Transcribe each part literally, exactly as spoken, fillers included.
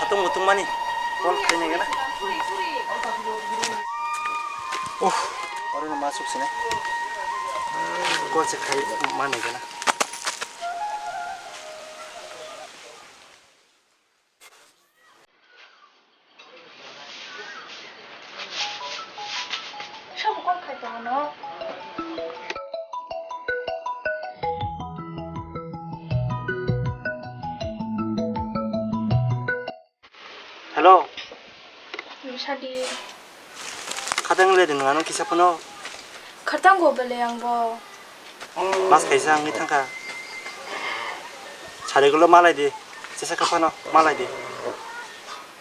Tungbo tungmani. Call khainai gana. Uh, oro no masuk sini. Call se khai manai gana. Hello. Sadi. Khatang le ding ano kisa phano. Khatang go bele ang bo. Mas kaisa ang thangkha. Sari gulo malai di. Sesa kaphano malai di.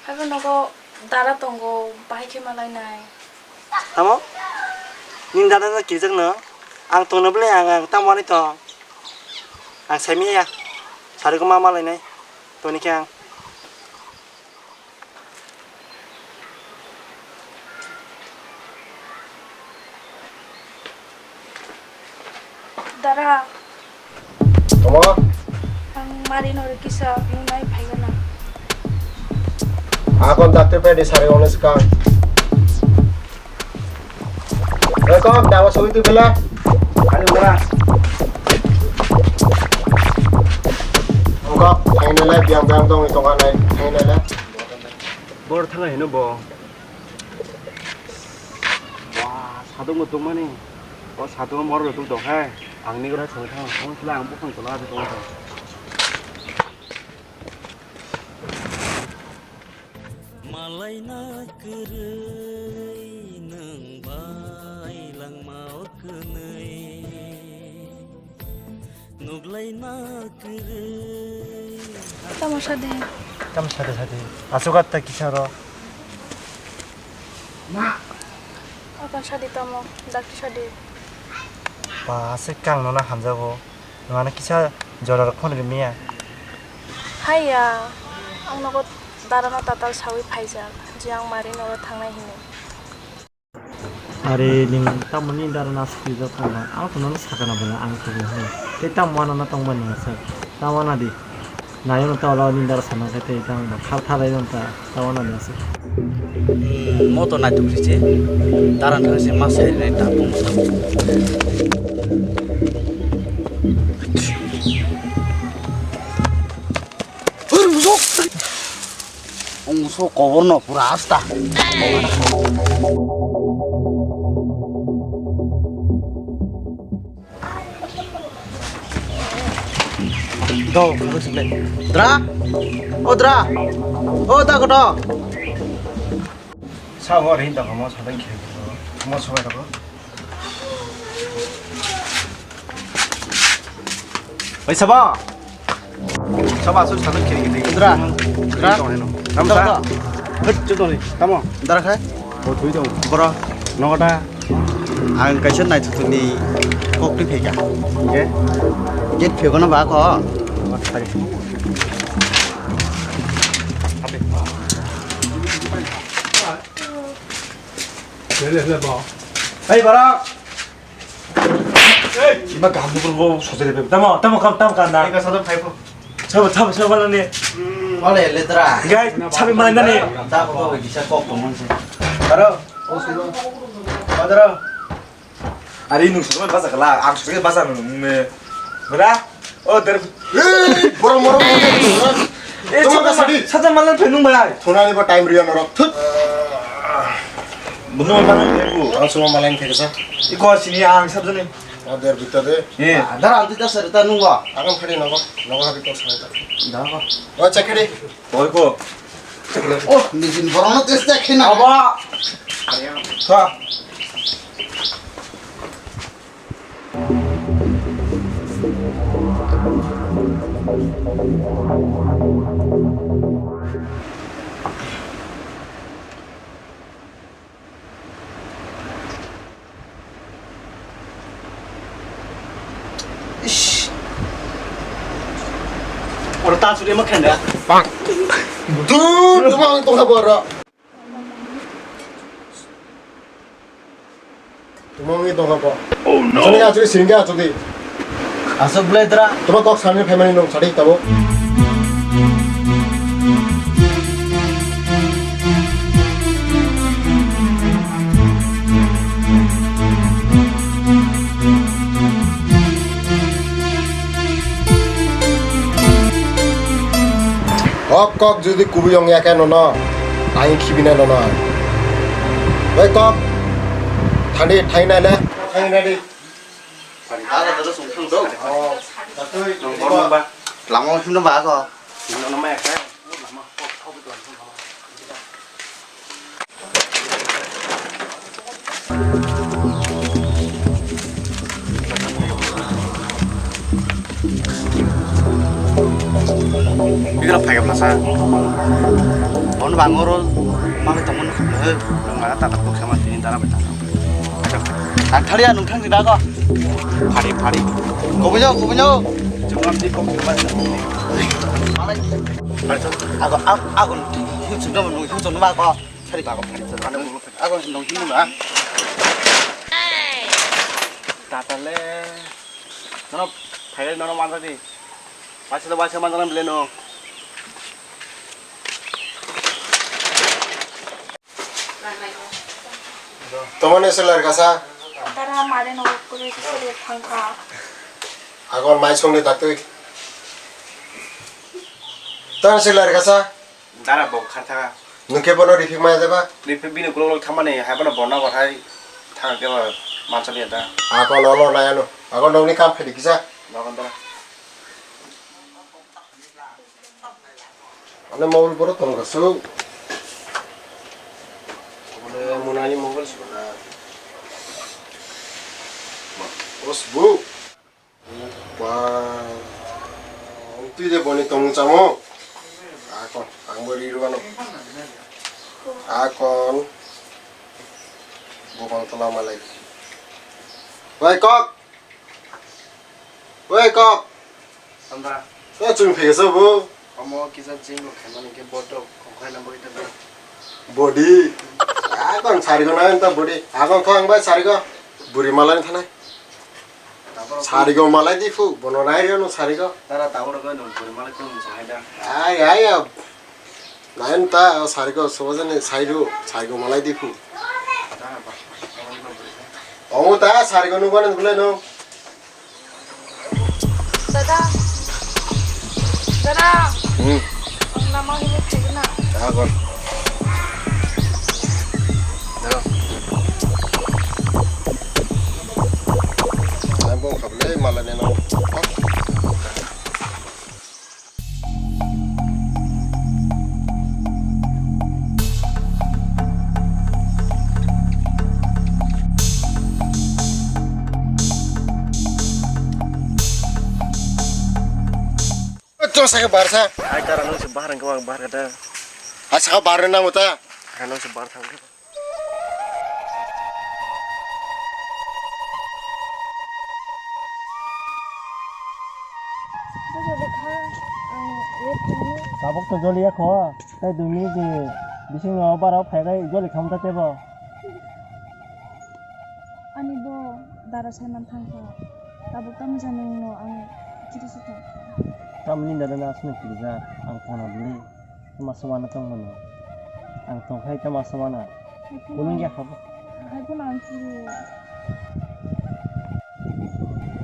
Haibo nogo dara tongo, bahai khe malai nai. Tamo? Nini dada no kirijak no? Ang tongno bwle ang, ang tamo ani tong? Ang saimanya. Sari ko ma malai nai. Toni khe ang. Dara. Omo? Ang mari nori kisa nunai phaiyo na. Akon dakti pedi sari ono sikang. Oi kok, dawa sui tu bela. Ani ora. Kok, ang nilai biang biang dong itu kan nai. Ang nilai. Bor thang hino bo. Wah, sadung bo tongmani. O sadung mor rok tong hai. Ang ni gora thang thang. Ang sila ang bukhang tola tong thang. Malaina kwrwi nwng bai langma o kwnwi. Nuklaina kwrwi. Tamo sadi. Tamo sadi sadi. Aswk atta kisa ro. Opan sadi tamo, dakti sadi. Ba, aswk kang nona hamjago. Nwng ano kisa jora rok phone rimya. Haiya, ang nogo dara no tatal sawi phaijak, je ang mari nogo thangnai hinwi. Are ning tamoni dara na sukli jak tongma, ang to nono sakana bwla ang to bo hwnwi. Tei tamo ano na tongmani aswk, tamo na di. Nayo no tawla ni dara sana khe tei tang ba khal thalai no ta tawna da se. Moto naituk ri se. Dara thang se ma sai re ta pung. Ong so kobor no pura asta. Go, go, go, go. Dra? O Dra? O da koto? Sa go rin da mo sa dang khe. Mo so da ko. Oi sabo. Sabo asu sa dang khe. Dra. Dra. Ram sa. Hut chu doni. Tamo. Dra khai. Bo thui dong. Bro. Nogo da. Ang kaisa naithuthukni kokni phaikha. Hingke? Gate phiyokno ba kho. Hey, bara. Hey, ima gam ni bro sojere be. Tamo, tamo kam, tamo kam na. Eka sadam khai pho. Sabo, sabo, sabo, malani. Wale, letra. Guys, sabi malai nani. Da ko ko bisa kok ko monse. Baro. O sulo. Badaro. Ari nung sulo basa kala, ang sulo basa nung ne. Bra. O der. Hey, boro moro. Eh, tamo ka sadi. Saja malan phenung bai. Thonani ba time riya norok. Thut. Bunu malan phenung. Ang sulo malan pheksa. Iko sini ang sabjani. O der bita de. Eh. Dar anti ta sari ta nungwa. Ang phari nogo. Nogo habi to sari ta. Da ko. O chakri. Oi ko. Oh, nijin borokno testa khina. Aba. Tha. Ish. Oro ta churi ma khenda. Bang. Dur, dur, bang, tong ha boro. Tumong ni tong ha bo. Oh no. Sini achuri, sini achuri. Asok blai dra. Tuma kok sani family nong sadi tabo. Kok kok jodi kubui ong ya khe nono, ang khibina nono. Oi kok, thani thainai le, thainai di. Lama himno ba ko. Himno no ma ya khe. Bikra phai gapla sa. Bon bangoro mali tongmani khumle. Nang mana tata kuk sama tini dara beta. Acha. Ang thariya nung thang di dago. Phari phari. Kubui no kubui no. Jumam di kok sama. Malai. Ago ago ago. Hiu chundam nung hiu chundam ago. Sari bago phari. Ano ago nung hiu na. Tata le. Nono phai nono manjak di. Waisa to waisa manjak na bile no. Tomoni selar kasa. Tara mare no kuri sari thangka. Agon mai songni datui. Tan selar kasa. Dara bo khartha. Nungke bono rifik maya jaba. Rifik bini kulok lok thamani hai bono bono kothai thang ke mansa biya da. Agon olo nayano. Agon nongni kam phedi kisa. Bagon dara. Ane mobile borok tong kasu. Ane munani mobile sibana. Bos bu. Ba. Twi de boni tong chamo. Akon, ang bo ri rwano. Akon. Bobang tola malai. Bai kok. Oi kok. Sandra. O chwng phege so bo. Omo kisa jing rok khaimani khe botok khongkhai na boi ta. Body. Akon sarigo na enta body. Akon kho ang bai sarigo. Buri malani thanai. Taboro sarigo malai di phu. Bono nai ryo no sarigo. Tara taboro khe no buri malai khe no sahai da. Ai ai. Nayan ta, o sarigo, sobajani sairu, sarigo malai di phu. Omo ta, sarigo nukmani nukle no. Dada. Dada. Hmm. Ang lama hini thigna. Agon. Daro. Ang bong kable malai neno. Chwng sakhe barsa. Ai, dara, nwng se bahar hwnkhe, ang bahar khe da. Ai, saka bar nango ta. Ai, nwng se bar thang khe. Tabuk to joliya kho, tei dui minute ni bisingno barok phaibai joli khamta tebo. Ani bo dara saiman thangkha, tabuk tamo jani wngno ang kiri sukha. Tamni dada na aswk kirijak, ang kono bwlwi. Tama samana tong mano. Ang tong khai tama samana. Hai phano. Kunung ya habo. Hai phano ang kiri.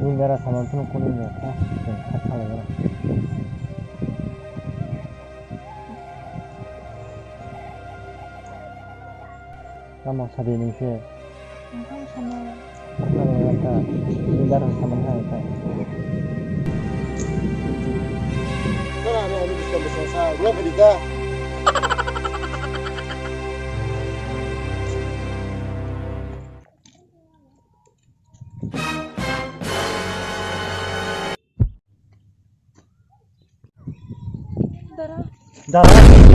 Ni dara saman phano kunung ya kha. Kha kha lai. Tamo sadi nung se. Ang tamo sana. Ang tamo sana. Ang tamo sana. Dara. Dara.